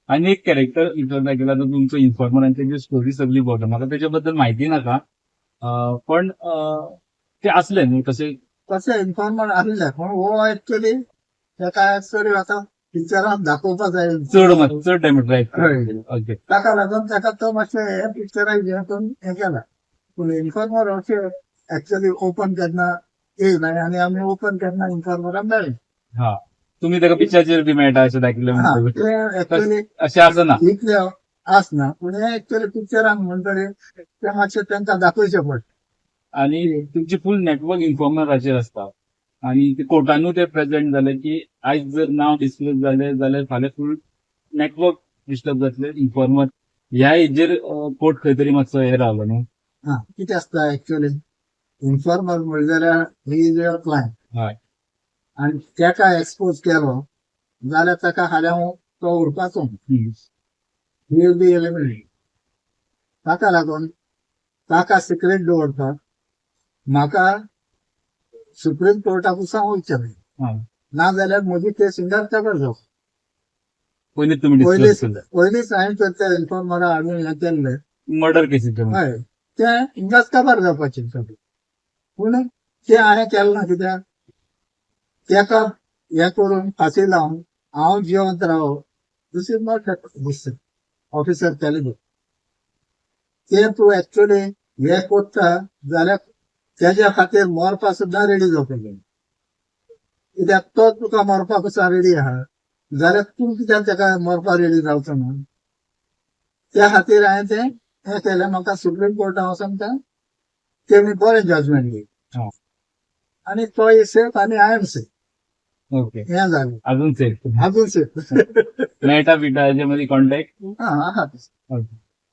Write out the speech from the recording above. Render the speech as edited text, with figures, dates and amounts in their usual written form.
आनी एक character inform केला तो तुमचो इन्फॉर्मर आनी तेजी स्टोरी सगळी बघा, म्हाका त्याच्या बद्दल माहिती नाका. पण ते असले न्हू तसे? तशें इन्फॉर्मर आसले, पूण हो एक्चुअली ताका एक्चुअली आतां पिक्चरान दाखोवपा जाय. चड चड टायम रायट. हय. ओके. ताका लागून ताका तो मातशें हे पिक्चराक हें करून हें केला, पूण इन्फॉर्मर अशें एक्चुअली ओपन केन्ना येयना आनी आमी ओपन केन्ना इन्फॉर्मराक मेळ्ळे. हा, तुम्ही ताका पिक्चराचेर बी मेळटा अशें दाखयलें म्हणटकूच. ते एक्चुअली अशें आसना. इतले आसना, पूण हे एक्चुअली पिक्चरान म्हणटकीर ते मातशें तांकां दाखोवचें पडटा. आणि तुमची फुल नेटवर्क इन्फॉर्मराचेर आसता आणि ते कोर्टानूय ते प्रेझेंट जाले की आयज जर नांव डिस्क्लोज जाले जाल्यार फाल्यां फुल नेटवर्क डिस्टर्ब जातले. इन्फॉर्मर ह्या हेजेर कोर्ट खंय तरी मातसो हे रावलो न्हू? हा, कितें आसता एक्चुअली, इन्फॉर्मर म्हणलें जाल्यार he is your client. आनी ताका एक्सपोज केलो जाल्यार ताका फाल्यां तो उरपाचो ना. He will be eliminated. ताका लागून ताका सिक्रेट दवरपाक म्हाका सुप्रीम कोर्टाक वचचें. ना जाल्यार म्हजी केस हिंगाच काबार जावप. पयलीं तुमी डिस्क्लोज पयलींच केले. पयलींच हांवें तर त्या इन्फॉर्मरा हाडून हें केल्लें. मर्डर केसीचे. हय, तें हिंगाच काबार जावपाचें सगळें, पूण तें हांवें केलें ना. कित्याक तेका हें करून फांशी लावन हांव जिवंत रावप, this is not this officer calibre. ते तूं एक्चुअली हे कोत्ता जाल्यार तेज्या खातीर मरपा सुद्दां रेडी जावपाक जाय. कित्याक तो तुका मरपाक सुद्दां रेडी आहा जाल्यार तूं कित्याक तेका मरपाक रेडी जावचो ना? त्या खातीर हांवें तें हें केलें. म्हाका सुप्रीम कोर्टान वचोन तें तेणी बरें जजमेंट दिलें. आनी तो सेफ आनी I am safe. हें जालें. अजून सेफ. अजून सेफ. मेळटा बिटा हेजे मदीं कॉन्टॅक्ट? हा, आहा.